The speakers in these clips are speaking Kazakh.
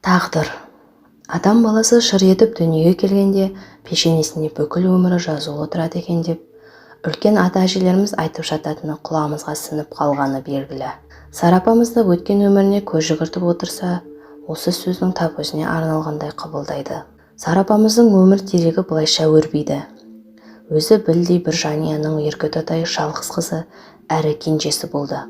Тағдыр. Адам баласы шыр етіп дүниеге келгенде пешенесінде бүкіл өмірі жазулы тұрады екен деп үлкен ата-әжелеріміз айтып жататыны құлағымызға сіңіп қалғаны белгілі. Сара апамыз да өткен өміріне көз жүгіртіп отырса, осы сөздің тап өзіне арналғандай қабылдайды. Сара апамыздың өмір терегі былайша өрбиді. Өзі білдей бір жанұяның еркетотай жалғыз қызы әрі кенжесі болды.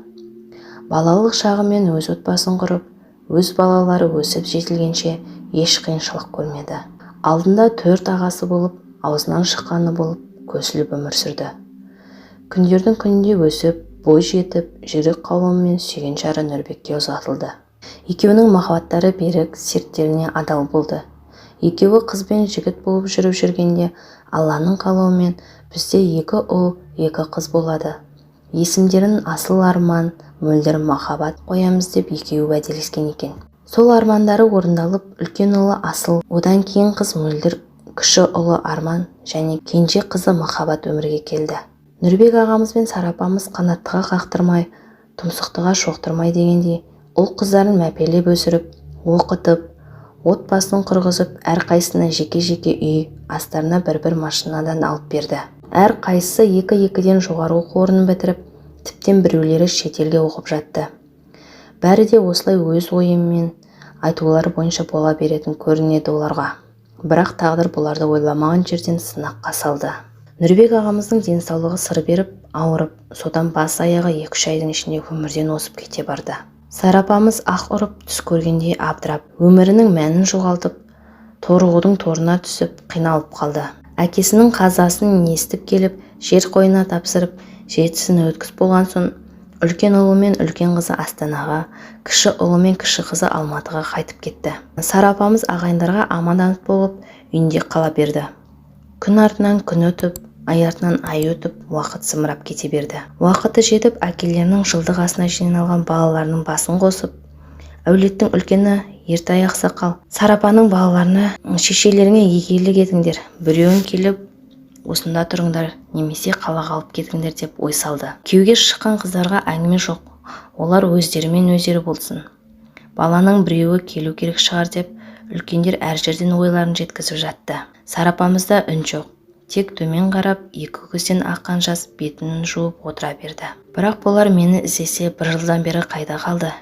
Балалық шағымен өз отбасын құрып, өз балалары өсіп жетілгенше еш қиыншылық көрмеді. Алдында төрт ағасы болып, аузынан шыққаны болып, көсіліп өмір сүрді. Күндердің күнінде өсіп, бой жетіп, жүрек қалауымен сүйген жары Нұрбекке ұзатылды. Екеуінің махаббаттары берік, серттеріне адал болды. Екеуі қыз бен жігіт болып жүріп жүргенде Алланың қалауымен бізде екі ұл, екі қыз болады. Есімдерін Асыл Арман, Мөлдір Махаббат қоямыз деп екеуі уәделескен екен. Сол армандары орындалып, үлкен ұлы Асыл, одан кейін қыз Мөлдір, кіші ұлы Арман және кенже қызы Махаббат өмірге келді. Нұрбек ағамыз бен Сара апамыз қанаттыға қақтырмай, тұмсықтыға шоқтырмай дегендей, ұл қыздарын мәпелеп өсіріп, оқытып, отбасын құрғызып, әрқайсысына жеке-жеке үй, астарына бір-бір машинадан алып берді. Әрқайсысы екі-екіден жоғары оқу орнын бітіріп, тіптен біреулері шетелге оқып жатты. Бәрі де осылай өз ойымен айтулары бойынша бола беретін көрінеді оларға. Бірақ тағдыр бұларды ойламаған жерден сынаққа салды. Нұрбек ағамыздың денсаулығы сыр беріп, ауырып, содан бас аяғы 2-3 айдың ішінде өмірден озып кете барды. Сара апамыз ақ ұрып, түс көргендей абдырап, өмірінің мәнін жоғалтып, торығудың торына түсіп, қиналып қалды. Әкесінің қазасын естіп келіп, жер қойнына тапсырып, жетісін өткізіп болған соң, үлкен ұлы мен үлкен қызы Астанаға, кіші ұлы мен кіші қызы Алматыға қайтып кетті. Сара апамыз ағайындарға аманат болып, үйінде қала берді. Күн артынан күн өтіп, ай артынан ай өтіп, уақыт зымырап кете берді. Уақыты жетіп, әкелерінің жылдық асына жиналған балаларының басын қосып, әулеттің үлкені Ертай ақсақал Сара апаның балаларына: «Шешелеріңе егейлік етіңдер, біреуің келіп осында тұрыңдар немесе қалаға алып кетіңдер», – деп ой салды. Күйеуге шыққан қыздарға әңгіме жоқ, олар өздерімен өздері болсын. Баланың біреуі келу керек шығар деп үлкендер әр жерден ойларын жеткізіп жатты. Сара апамызда үн жоқ, тек төмен қарап, екі көзден аққан жас бетін жуып отыра берді. «Бірақ бұлар мені іздесе, бір жылдан бері қайда қалды?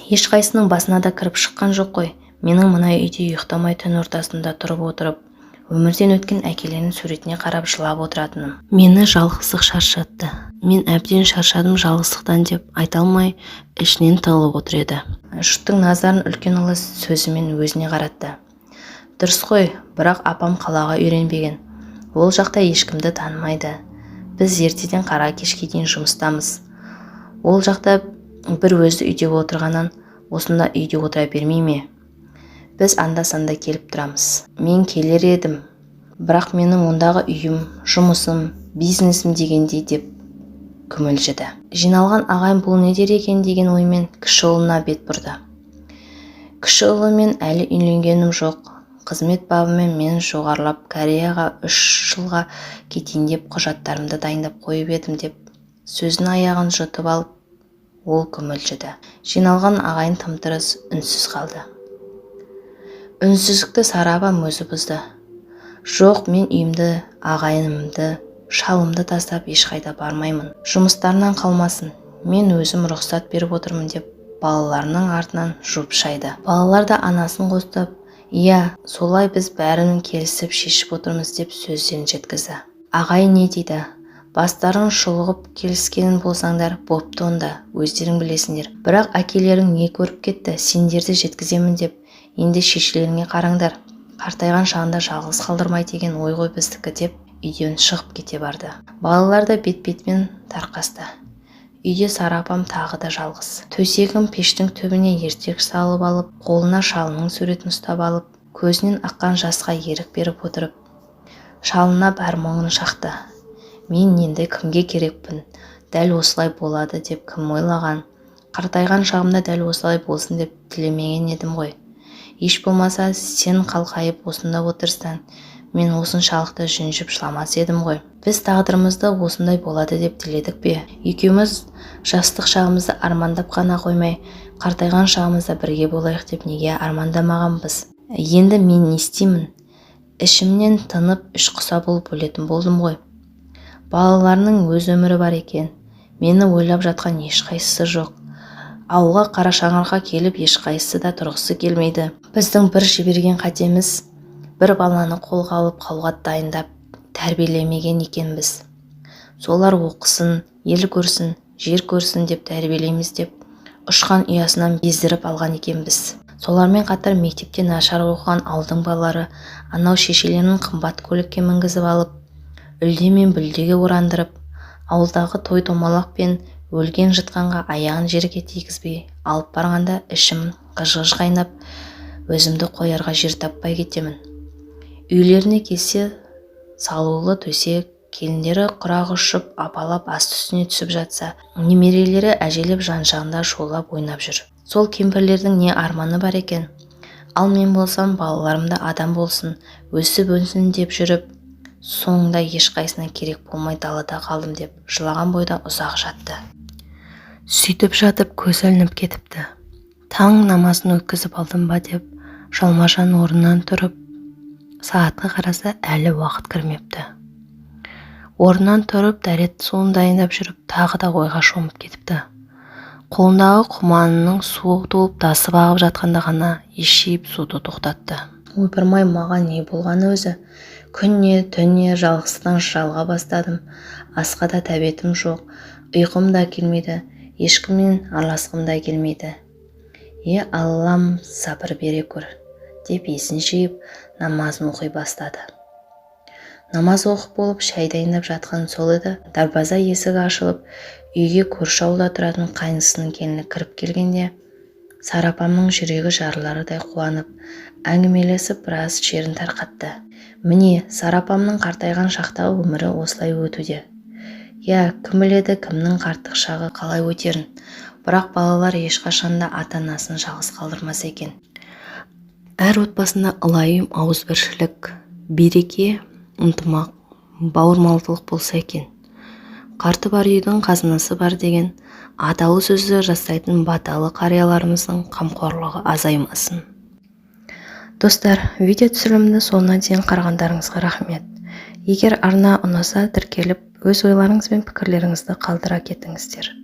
Ешқайсының басына да кіріп шыққан жоқ қой. Менің мына үйде ұйықтамай, түн ортасында тұрып отырып, өмірден өткен әкелерінің суретіне қарап жылап отыратыным. Мені жалғыздық шаршатты. Мен әбден шаршадым жалғыздықтан», – деп айта алмай, ішінен тығылып отыр еді. Жұрттың назарын үлкен ұлы сөзімен өзіне қаратты. «Дұрыс қой, бірақ апам қалаға үйренбеген. Ол жақта ешкімді танымайды. Біз ертеден қара кешке дейін жұмыстамыз. Ол жақта бір өзі үйде отырғаннан осында үйде отыра бермей ме? Біз анда-санда келіп тұрамыз. Мен келер едім, бірақ менің ондағы үйім, жұмысым, бизнесім дегендей», – деп күмілжіді. Жиналған ағайын бұл не дер екен деген оймен кіші ұлына бет бұрды. Кіші ұлы: «Мен әлі үйленгенім жоқ. Қызмет бабымен мен жоғарылап, Кореяға 3 жылға кетейін деп құжаттарымды дайындап қойып едім», – деп сөздің аяғын жұтып алып, ол күмілжіді. Жиналған ағайын тым-тырыс үнсіз қалды. Үнсіздікті Сара апам өзі бұзды. «Жоқ, мен үйімді, ағайынымды, шалымды тастап ешқайда бармаймын. Жұмыстарынан қалмасын, мен өзім рұқсат беріп отырмын», – деп балаларының артынан жуып шайды. Балалар да анасын қостап: «Иә, солай, біз бәрін келісіп шешіп отырмыз», – деп сөздерін жеткізді. Ағайын не дейді? «Бастарың шұлғып келіскен болсаңдар, бопты онда, өздерің білесіңдер. Бірақ әкелерің не көріп кетті сендерді жеткіземін деп? Енді шешелеріңе қараңдар, қартайған шағында жалғыз қалдырмай деген ой ғой біздікі», – деп үйден шығып кете барды. Балалар да бет-бетімен тарқасты. Үйде Сара апам тағы да жалғыз. Төсегін пештің түбіне ертек салып алып, қолына шалының суретін ұстап алып, көзінен аққан жасқа ерік беріп отырып, шалына бар мұңын шақты. «Мен енді кімге керекпін? Дәл осылай болады деп кім ойлаған? Қартайған шағымда дәл осылай болсын деп тілемеген едім ғой. Еш болмаса сен қалқайып осында отырсаң, мен осыншалықты жүнжіп жыламас едім ғой. Біз тағдырымызды осындай болады деп тіледік пе? Екеуміз жастық шағымызды армандап қана қоймай, Қартайған шағымызда бірге болайық деп неге армандамағанбыз? Енді мен не істеймін? Ішімнен тынып, іш құса болып өлетін болдым ғой. Балаларының өз өмірі бар екен. Мені ойлап жатқан ешқайсысы жоқ. Ауылға, қара шаңыраққа келіп, ешқайсысы да тұрғысы келмейді. Біздің бір жіберген қатеміз – бір баланы қолға алып, қауға дайындап тәрбиелемеген екенбіз. Солар оқысын, ел көрсін, жер көрсін деп тәрбиелейміз деп, ұшқан ұясынан бездіріп алған екенбіз. Солармен қатар мектепте нашар оқыған ауылдың балалары анау шешелерін қымбат көлікке мінгізіп алып, үлде мен бүлдеге орандырып, ауылдағы той-томалақ пен өлген-жытқанға аяғын жерге тигізбей алып барғанда, ішім ғыж-ғыж қайнап, өзімді қоярға жер таппай кетемін. Үйлеріне келсе, салулы төсек, келіндері құрақ ұшып, апалап асты үстіне түсіп жатса, немерелері әжелеп жан-жағында шулап ойнап жүр. Сол кемпірлердің не арманы бар екен? Ал мен болсам, балаларым да адам болсын, өсіп өнсін деп жүріп, соңында ешқайсысына керек болмай далада қалдым деп жылаған бойда ұзақ жатты. Сөйтіп жатып көзі ілініп кетіпті. Таң намазын өткізіп алдым ба деп, жалма-жан орнынан тұрып, сағатқа қараса, әлі уақыт кірмепті. Орнынан тұрып, дәрет суын дайындап жүріп, тағы да ойға шомып кетіпті. Қолындағы құманының суы толып тасып ағып жатқанда ғана ес жиып, суды тоқтатты. Ойпырмай, маған не болғаны өзі? Күн не, түн не, жалғыздықтан жалыға бастадым. Асқа да тәбетім жоқ, ұйқым да келмейді, ешкіммен араласқым да келмейді. Е, Аллам, сабыр бере көр деп, есін жиып, намазын оқи бастады. Намаз оқып болып, шай дайындап жатқан сол еді, дарбаза есігі ашылып, үйге көрші ауылда тұратын қайнысының келіні кіріп келгенде, Сара апамның жүрегі жарылардай қуанып, әңгімелесіп, біраз шерін тарқатты. Міне, Сара апамның қартайған шақтағы өмірі осылай өтуде. Иә, кім біледі кімнің қарттық шағы қалай өтерін, бірақ балалар ешқашан да ата-анасын жалғыз қалдырмаса екен. Әр отбасында ылайым ауызбіршілік, береке, ынтымақ, бауырмалдылық болса екен. Қарты бар үйдің қазынасы бар деген аталы сөзді растайтын баталы қарияларымыздың қамқорлығы азаймасын. Достар, видео түсірілімді соңына дейін қарағандарыңызға рахмет. Егер арна ұнаса, тіркеліп, өз ойларыңыз бен пікірлеріңізді қалдыра кетіңіздер.